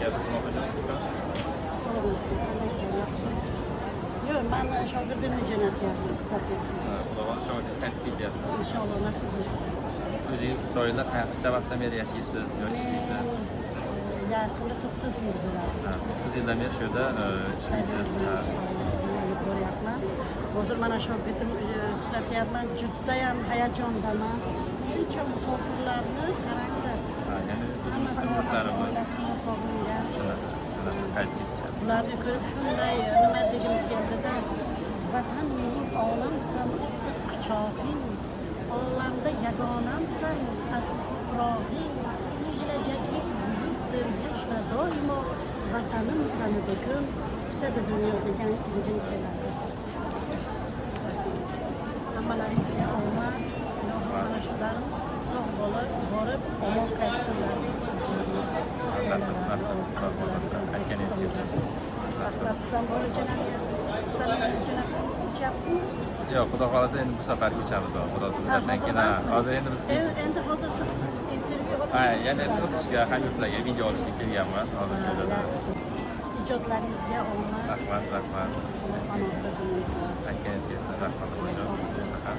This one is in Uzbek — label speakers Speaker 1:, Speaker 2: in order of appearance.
Speaker 1: Ketyapti, opajon, usta?
Speaker 2: Assalomu alaykum. Qandaysizlar? Yaxshi. Yo'q, mani shogirdimni jo'natyapman, kuzatyapman.
Speaker 1: Ha, Xudo xohlasa, shogirdingiz qaytib ketyapti.
Speaker 2: Inshaalloh, nasib bo'lsa.
Speaker 1: O'zingiz Isroilda qancha vaqtdan beri yashaysiz yoki ishlaysiz?
Speaker 2: Men yaqinda 9 yil bo'ladi.
Speaker 1: Ha, 9 yildan beri shu yerda ishlaysiz. Ha.
Speaker 2: Dunyoni ko'ryapman. Hozir mana shogirdimni kuzatyapman. Judayam hayajondaman. Shuncha musofirlarni qaranglar.
Speaker 1: Ha, ya'ni o'zimiz
Speaker 2: Hammasi
Speaker 1: hamyurtlarimiz
Speaker 2: oilasini sog'ingan.
Speaker 1: shunaqa, shunaqa qaytib ketishyapti.
Speaker 2: Ularni ko'rib shunday nima degim keldida: "Vatan mening olamsan, issiq quchog'ing, olamda yagonamsan, aziz tuprog'ing, kelajaging buyukdir, yashna doimo, vatanim sani bugun kutadi dunyo" degan degim keladi. Hammalaringizga omad, ilohim, mana shular sog' bo'lib borib, omon qaytsinlar.
Speaker 1: Nasib, nasib, Xudo xohlasa, qaytganingiz kelsin. Nasib.
Speaker 2: Rahmat. San borib san jo'nab ichyapsizmi?
Speaker 1: Yo'q, Xudo xohlasa, endi bu safar ichamiz, Xudo
Speaker 2: Ha,
Speaker 1: muddatdan
Speaker 2: hozir
Speaker 1: keyin. Ha,
Speaker 2: emasmi?
Speaker 1: hozir endi biz
Speaker 2: Endi hozir siz intervyu olib
Speaker 1: Ha, yana qiziqishga, hamyurtlarga video olishga kelganman hozir shu yerda.
Speaker 2: Yaxshi. Ijodlaringizga omad.
Speaker 1: Rahmat, rahmat.
Speaker 2: Panohda bo'linglar.
Speaker 1: Aytganingiz kelsin, rahmat, opajon. Shunaqa.